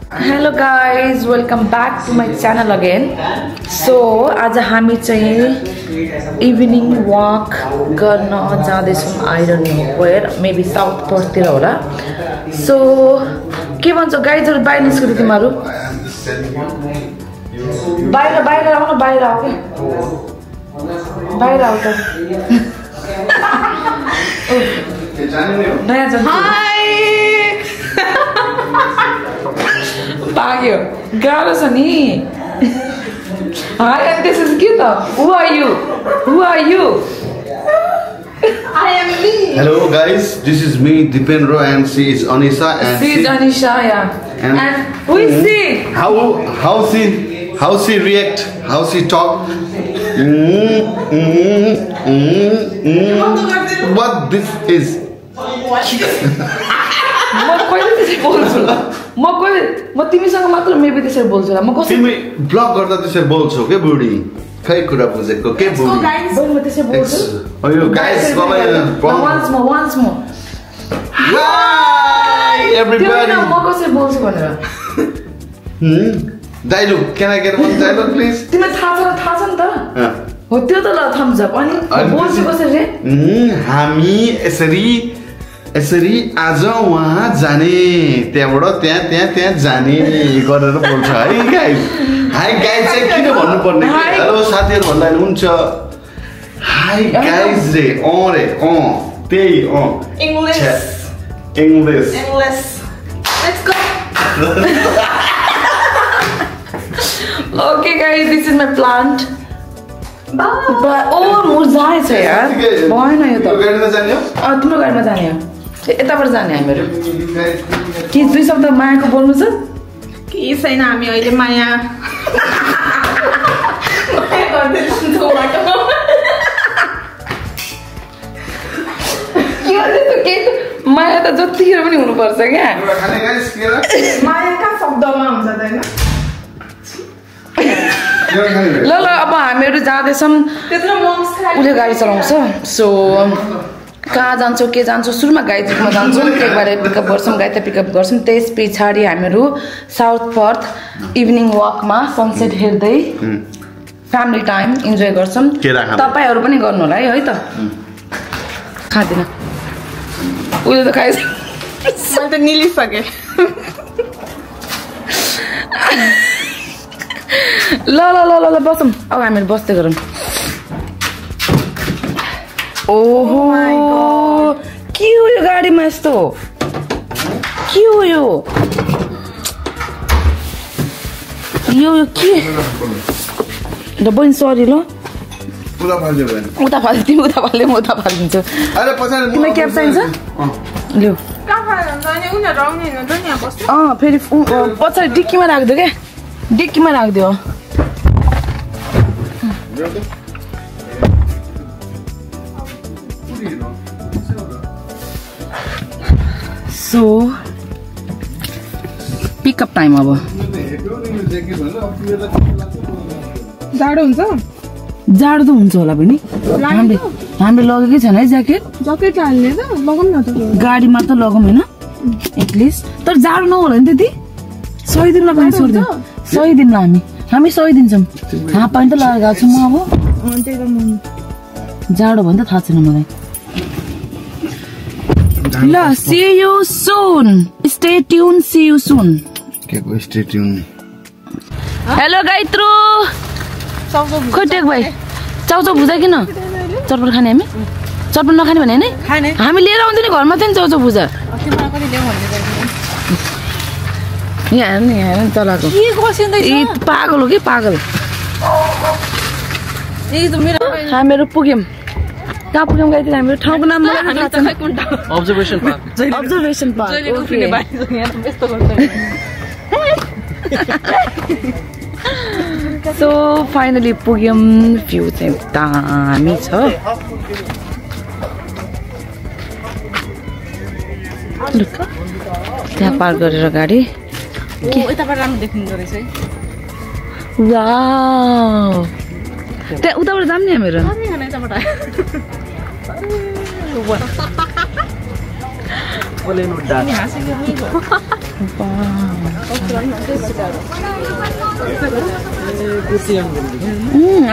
Hello guys, welcome back to my channel again. So आज हामी चाहिँ इभिनिङ वक गर्न जाँदैछौँ. I don't know where, maybe South Port तिर होला. So के भन्छौ गाइजहरु, बाहिर निस्किनु तिमीहरु. बाहिर आउनु, बाहिर आऊ के. बाहिर आऊ त. नयाँ जान्छ. हाय. Bagyo. Gaano sa ni? Hi, and this is Gita. Who are you? Who are you? I am me. Hello guys, this is me, Dipendra, and she is Anisha. And she is Anisha, yeah. And who is she? How she react? How she talk? What this is? म तिमीसँग मात्र maybe त्यसरी बोल्छु होला. म कसरी तिमी blog गर्दा त्यसरी बोल्छौ के बुढी? खै कुरा बुझेको के बुढी? म त्यसरी बोल्छु. अयो guys, once more. Hi everybody. म कसरी बोल्छु भनेर. Dialogue. Can I get one dialogue please? तिमीलाई थाहा छ नि त? हो त्यो त ल thumbs up. अनि बोल्छु कसरी? हामी यसरी आज वहाँ जाने, त्यहाँबाट त्यहाँ जाने गरेर बोल्छ है गाइस. हाई गाइस चाहिँ किन भन्नु पर्ने? हेलो साथीहरु भन्दा हुन्छ हाई गाइस रे त्यही English. Let's go. Okay guys, this is my plant. But मुरझाएछ यार. भएन यो त. गाडीमा जाने हो? तिम्रो गाडीमा जाने हो. यताबाट जाने हामीहरु. के दुई शब्द मायाको बोल्नु छ? के छैन, हामी अहिले माया गर्दैछौँ बाटोमा. के माया त जतिखेर पनि हुनुपर्छ क्या. खाने गाइस के र? मायाका शब्दमा हुन्छ त हैन? ल अब हामीहरु जाँदैछौँ. त्यत्रो मम्स खाइ. उले गाडी चलाउँछ. सो कहाँ जान्छौँ के जान्छौँ, सुरुमा गाइडमा जान्छौँ, एकबार पिकअप गर्छौँ, गाइडलाई पिकअप गर्छौँ. त्यस पछाडि हामीहरू साउथ पर्थ इभिनिङ वकमा सनसेट हेर्दै फ्यामिली टाइम इन्जोय गर्छौँ. तपाईहरु पनि गर्नु होला है त. खादिन उले त खाइस. मैले त निलिसके. ल बसौँ. अब हामीहरू बस्दै गरौँ. ओहो के हो यो गाडीमा यस्तो? के हो यो के? ल बहिनी सरी ल. उता फाल्दिन्छु तिमीलाई क्याब चाहिन्छ? ल्याउ. फेरि पछाडि डिक्कीमा राखिदियो क्या. डिक्कीमा राखिदियो. So pickup time. अब जाडो हुन्छ? जाडो त हुन्छ होला पनि. हामीले लगेकै छैन है ज्याकेट. ज्याकेट हाल्ने त लगाउँ न त. गाडीमा त लगाउँ होइन एटलिस्ट. तर जाडो नहोला नि त्यति. 100 दिन लगाउनु सक्दैन. 100 दिन हामी 100 दिन्छौँ. हाफ प्यान्ट त लगाएर गएको छु म. अब जाडो भने त थाहा छैन मलाई. ल see you soon. Stay tuned. See you soon. के को stay tuned. हेलो गाइत्रु. खोइ टेक भाइ. चाउचाउ भुजा किन? चटपट खाने हामी? चटपट नखाने भने नि? हामी लिएर आउँदैन घरमा थियो नि चाउचाउ भुजा. यहाँ हेर्नु चलाको. पागल हो कि पागल. हामीहरू पुग्यौँ. कहाँ पुग्यौँ गाइत्री? हामीहरू ठाउँको नाम मलाई थाहा छैन. Observation park. सो फाइनली पुग्यौँ. भ्यू चाहिँ दामी छ. त्यहाँ पार्क गरेर गाडी. यताबाट राम्रो देखिन्छ रहेछ है. वाउ. त्यहाँ उताबाट जाम नि हामीहरू. प्लेन उड्डा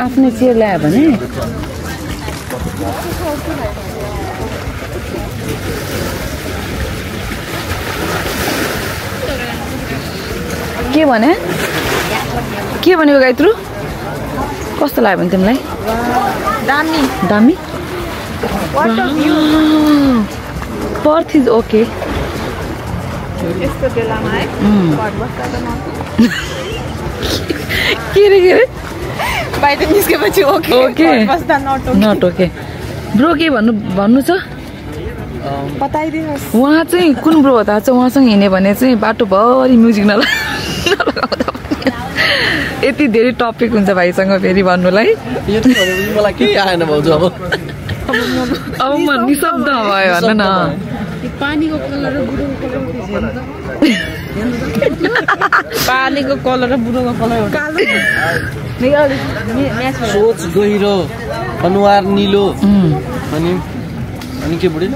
आफ्नै चेयर ल्यायो भने के भनेको गाइत्रु कस्तो लाग्यो भने तिमीलाई दामी दामी पर्थ इज ओके यस्तो बेलामा है घर बस्दा त के रे बाहिर निस्केपछि ओके ओके बस्दा नट ओके ब्रो के भन्नु छ बताइदिनुहोस् उहाँ चाहिँ कुन ब्रो हो त चाहिँ उहाँसँग हिँड्यो भने चाहिँ बाटोभरि म्युजिक नलगाउँदा यति धेरै टपिक हुन्छ भाइसँग फेरि भन्नुलाई मलाई के आएन भाउजू अब म निशब्द भयो भन न पानीको कलर र बुढोको कलर पानीको कलर र बुढोको कलर सोच गहिरो अनुहार निलो अनि के बुढी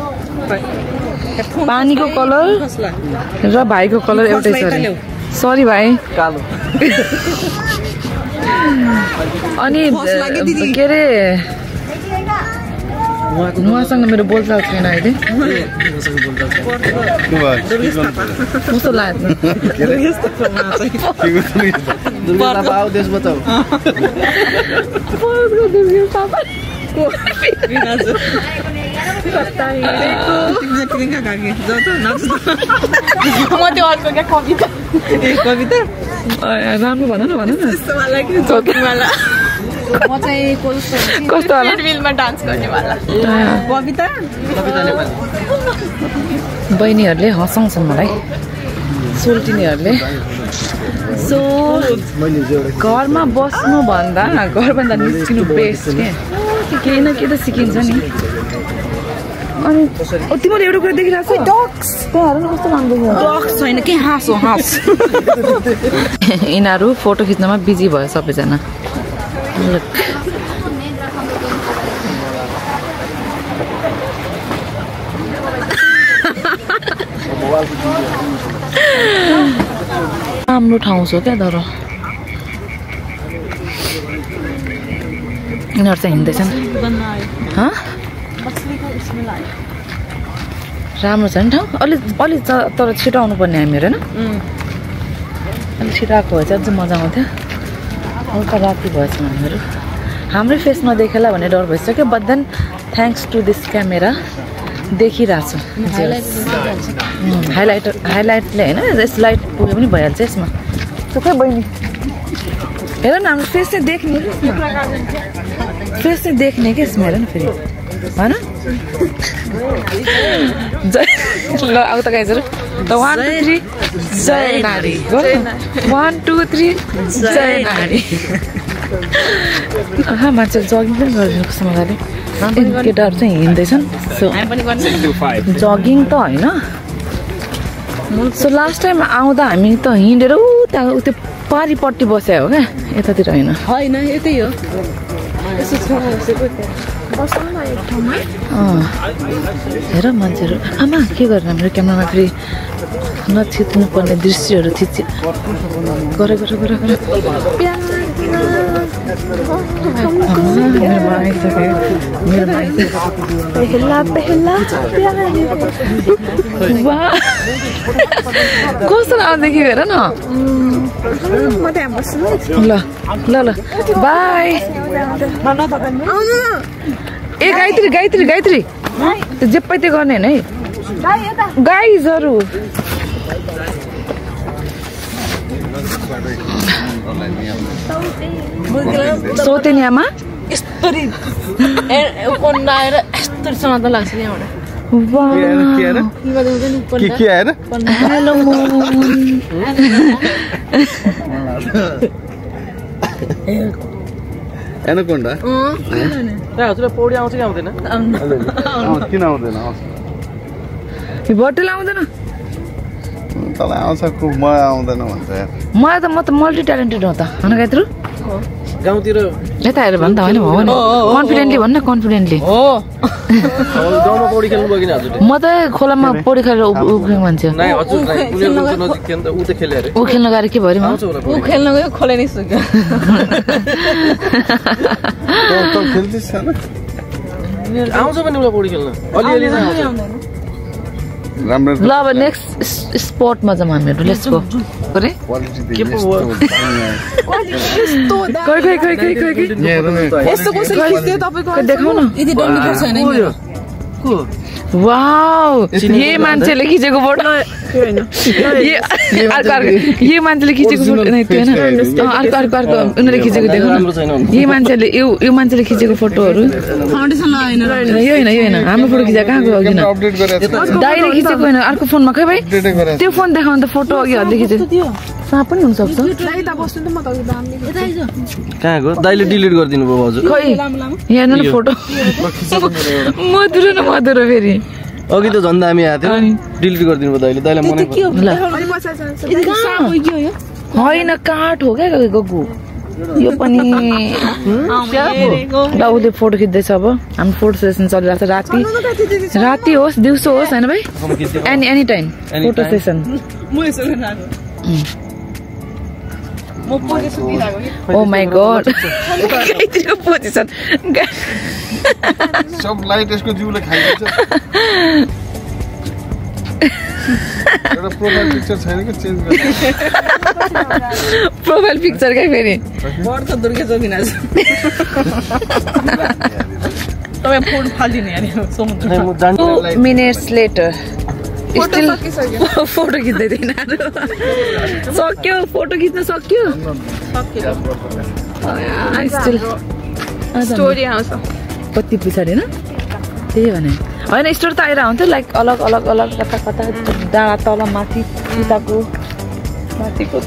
पानीको कलर र भाइको कलर एउटै छ अरे सरी भाइ कालो अनि के अरे उहाँसँग मेरो बोलचाल छैन अहिले कस्तो लाग्यो राम्रो भन न म चाहिँ कस्तो होला ट्रेडमिलमा डान्स गर्नेवाला कविता बहिनीहरूले हँसाउँछन् मलाई सोल्टिनीहरूले सो घरमा बस्नुभन्दा घरभन्दा निस्किनु बेस्ट के केही न केही त सिकिन्छ नि अनि तिमीले एउटा कुरा देखिरहेको छ डक्स त्यहाँहरू कस्तो राम्रो डक्स छैन के हाँस यिनीहरू फोटो खिच्नमा बिजी भयो सबैजना राम्रो ठाउँ छ क्या तर यिनीहरू चाहिँ हिँड्दैछन् राम्रो छ नि ठाउँ अलिक तर छिटो आउनु पर्ने हामीहरू होइन अलिक छिटो आएको भए चाहिँ अझै मजा आउँथ्यो हल्का राति भएछ हामीहरू हाम्रै फेस नदेखेला भन्ने डर भइसक्यो but then thanks to this camera देखिरहेको छु हाइलाइटले होइन यस लाइट पुग्यो पनि भइहाल्छ यसमा थुप्रै बहिनी हेर न हाम्रो फेस चाहिँ देख्ने फेस चाहिँ देख्ने क्या यसमा हेर न फेरि होइन जय ल अब त गाइजहरू त 1 2 3 जय नारी 1 2 3 जय नारी मान्छे जगिङ पनि गरिदिनु कस्तो मजाले केटाहरू चाहिँ हिँड्दैछन् सो जगिङ त होइन सो लास्ट टाइम आउँदा हामी त हिँडेर त्यहाँ त्यो पारिपट्टि बस्यो हो क्या यतातिर होइन यतै हो हेर मान्छेहरू आमा के गरेर हाम्रो क्यामेरामा फेरि नछिच्नु पर्ने दृश्यहरू थिच्यो गर कस्तो आउँदेखि हेर न ल ल ल बाई ए गायत्री त्यो जेप्पै त्यो गर्ने होइन है गाइजहरू सौतेनी आमा यस्तरी आएर यस्तरीसँग त लाग्छ नि एउटा के आएर हेलो एनाकोन्डा हजुर पौडी आउँछ कि आउँदैन किन आउँदैन बटुल आउँदैन तँलाई आउँछ खुब म आउँदैन भन्छ म त मल्टी ट्यालेन्टेड हो त होइन गायत्रु गाउँतिर यता हेरेर भन् त होइन कन्फिडेन्टली भन्न कन्फिडेन्टली हो गाउँमा पौडी खेल्नु भयो किन हजुर म त खोलामा पौडी खेलेर उभिएको मान्छे नाइ हजुर नाइ कुलेर नजिक खेल्न त उ त खेले अरे ऊ खेल्न गएर के भयो ऊ खेल्न गयो खोले नि सुक्यो त खेल्दैछ हैन आउँछ पनि उलाई पौडी खेल्न अलिअलि चाहिँ आउँछ राम्रो ल अब नेक्स्ट स्पटमा जाऊँ हामीहरू लेट्स गो अरे के पो यस्तो कसरी खिच्थ्यो तपाईको देखाउ न यदि डल्नु पर्छ हैन को वाउ ये मान्छेले खिचेको फोटो ये मान्छेले खिचेको फोटो नै थियो हैन अर्को उनीहरुले खिचेको देखो यो मान्छेले खिचेको फोटोहरु फाउन्डेसन लगाएन यो हैन हाम्रो फोटो खिचेको कहाँको हो किन अपडेट गरेछ डाइरेक्ट खिचेको हैन अर्को फोनमा खै भाइ त्यो फोन देखाउन त फोटो अघि हल्दै खिचेको साप पनि हुन सक्छ यता बस्नु त म त दामले यता आइज कहाँको दाइले डिलिट गरिदिनु भयो हजुर खै यहाँ न फोटो मधुरो फेरि अघि त झन् दामी आएको थियो डिलिट गरिदिनु भयो दाइले दाइलाई मनै के हो ल यो होइन काठ हो क्या गगु यो पनि ल उसले फोटो खिच्दैछ अब हाम्रो फोटो सेसन चलिरहेको छ राति होस् दिउँसो होस् होइन भाइ any time photo session oh my god कतिको पोजिसन सब लाइट यसको जिउले खाइदिन्छ एउटा प्रोफाइल पिक्चर छैन कि चेन्ज गर्ने प्रोफाइल पिक्चर क्या फेरि बढ्छ दुर्गा जोगिना तपाईँ फोन फाल्दिने यानी समुद्र 2 minutes later फोटो खिच्दै थिएन सक्यो फोटो खिच्न सक्यो स्टोरी आउँछ कति पछाडि होइन त्यही भने होइन स्टोरी त आएर हुन्थ्यो लाइक अलग कता डाँडा तल माथि उताको माथिको त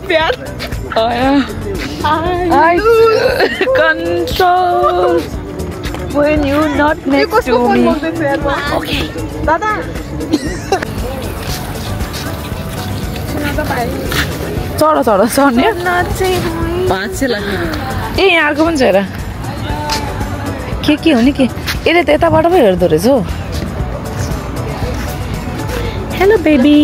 प्यार control when you're not next to me. Okay. दादा चढ्ने 500 लाग्यो ए यहाँको पनि छ हेर के हो नि के यसले त यताबाट पो हेर्दो रहेछ हो हेलो बेबी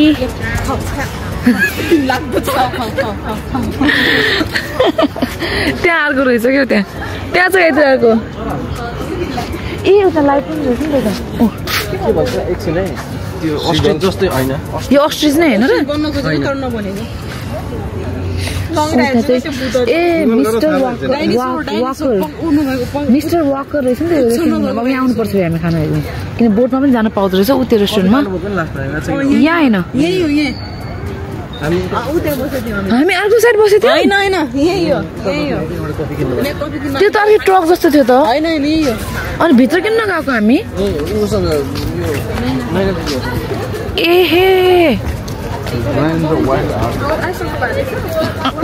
त्यहाँ अर्को रहेछ क्या त्यहाँ छ यता अर्को ए एउटा लाइट पनि रहेछ नि त्यो अस्ट्रिच जस्तै हैन यो अस्ट्रिच नै हैन र ए मिस्टर वाकर रहेछ नि त्यो रेस्टुरेन्टमा यहाँ आउनुपर्छ हामी खाना हेर्नु किन बोटमा पनि जान पाउँदो रहेछ उ त्यो रेस्टुरेन्टमा यहाँ हैन हामी अर्को साइड बसेको थियौँ हैन यही हो त्यो त अर्को ट्रक जस्तो थियो त हैन नि यो अनि भित्र किन नगएको हामी एहे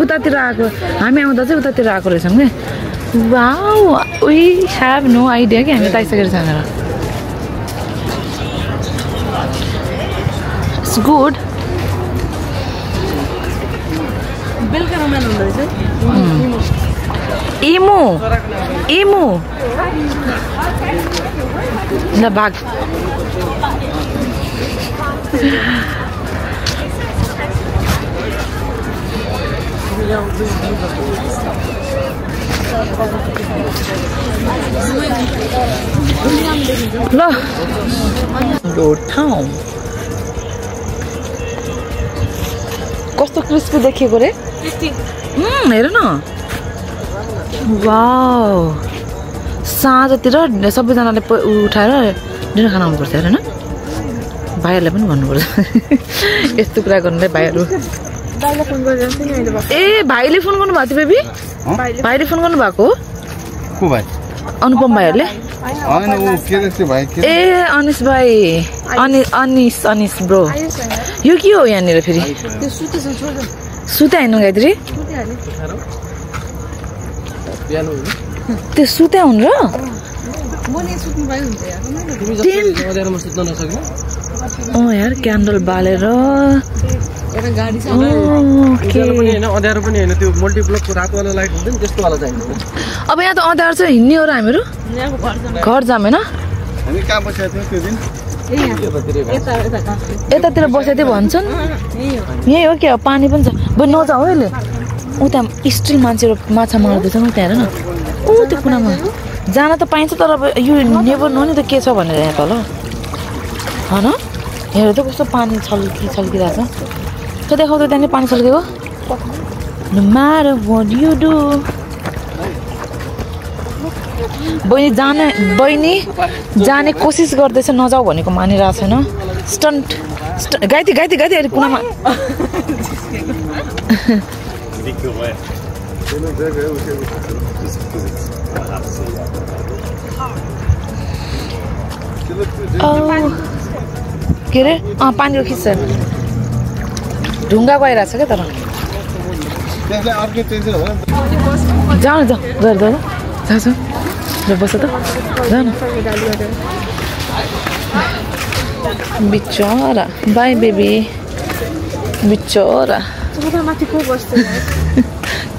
उतातिर आएको हामी आउँदा चाहिँ उतातिर आएको रहेछौँ कि wow we have no idea कि हामी आइसकेको छैन इट्स गुड बेलुका रमाइलो हुँदो रहेछ इमु ल भाग ल ठाउँ कस्तो क्रिस्पी देखिएको रे हेर न वाउ साँझतिर सबैजनाले उठाएर डिनर खाना आउनुपर्छ हेर न भाइहरूलाई पनि भन्नुपर्छ यस्तो कुरा गर्नुलाई भाइहरू ए भाइले फोन गर्नु भएको थियो बेबी भाइले फोन गर्नु भएको को भाइ अनुपम भाइहरूले हैन उ के रहेछ भाइ के ए अनिस भाइ अनिस ब्रो यो के हो यहाँनिर फेरि सुते हैन गायत्री त्यो सुते हुन् र यार क्यान्डल बालेर गाडी छ उज्यालो पनि हैन अँध्यारो पनि हैन त्यो मल्टिप्लकको रातवाला लाइट हुन्छ नि त्यस्तो वाला चाहिन्छ अब यहाँ त अँध्यारो चाहिँ हिँड्ने हो र हामीहरू घर जाम हैन हामी कहाँ बसेको थियौँ त्यो दिन यतातिर बसेको थियो भन्छन् यही हो क्या पानी पनि छ बरु नजाऊ है अहिले उता स्टिल मान्छेहरू माछा मार्दैछ नि त्यहाँ हेर न ऊ त्यो कुनामा जान त पाइन्छ तर अब यो नेभर नो नि त के छ भनेर यहाँ तल होइन हेर त कस्तो पानी छल्किरहेछ त्यो देखाउँदा त्यहाँनिर पानी छल्केको No matter what you do बहिनी जाने कोसिस गर्दैछ नजाऊ भनेको मानिरहेको छैन स्टन्ट गाइती अहिले कुनामा के अरे पानीको खिच्छ ढुङ्गा गइरहेछ क्या तर जाऊ न जाऊ बस त जा न बिचरा बाई बेबी बिचरा माथि को बस्छ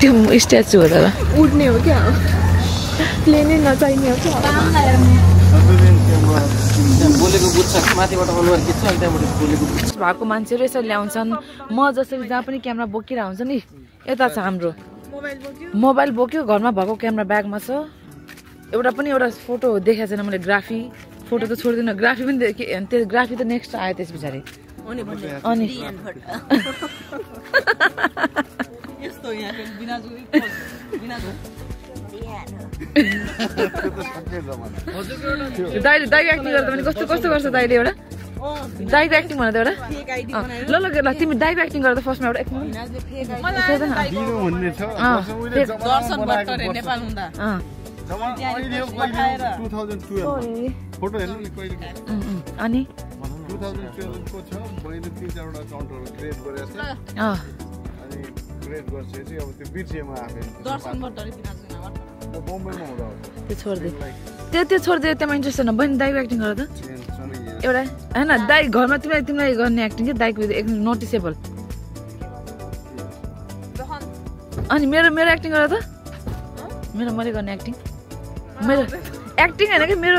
त्यो स्ट्याचु हो तर उड्ने हो क्या प्लेनै नचाहिने हो क्या बोलेको बुझ्छ माथिबाट अनुहार खिच्छ अनि त्यहाँबाट बोलेको बुझ्छ भएको मान्छेहरू यसरी ल्याउँछन् म जसरी जहाँ पनि क्यामेरा बोकिरहेको हुन्छ नि यता छ हाम्रो मोबाइल बोक्यो घरमा भएको क्यामेरा ब्यागमा छ एउटा पनि एउटा फोटो देखाएको छैन मैले ग्राफी फोटो त छोड्दिनँ ग्राफी पनि त्यो ग्राफी त नेक्स्ट आयो त्यस पछाडि अनि दाइले एक्टिङ गर्दा पनि कस्तो गर्छ दाइले एउटा दाइको एक्टिङ भन त एउटा ल तिमी दाइको एक्टिङ गर्दा फर्स्टमा एउटा अनि त्यो छोडिदियो त्यहाँ इन्ट्रेस्ट छैन बहिनी दाइको एक्टिङ गर त एउटा होइन दाइ घरमा तिमीलाई गर्ने एक्टिङ क्या दाइको एकदम नोटिसेबल अनि मेरो एक्टिङ गर त मैले गर्ने एक्टिङ मेरो एक्टिङ होइन कि मेरो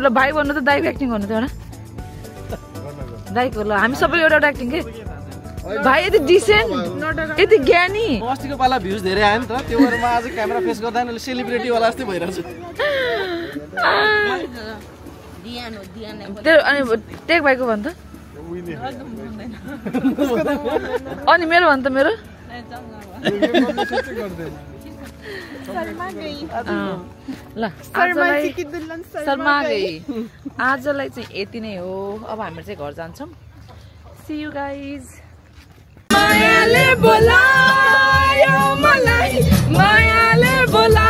ल भाइ भन्नु त दाइको एक्टिङ गर्नु त एउटा दाइको ल हामी सबैले एउटा एक्टिङ के भाइ यति डिसेन्ट यति ज्ञानी अस्तिको पाला भ्युज धेरै आयो नि त त्यो भएर म आज क्यामेरा फेस गर्दा नि सेलिब्रिटी वाला जस्तै भइरहेछ अनि टेक भाइको भन् त अनि मेरो भन् त मेरो ल शर्मा गई आजलाई चाहिँ यति नै हो अब हामी चाहिँ घर जान्छौँ See you guys. मायाले बोलायो मलाई मायाले बोला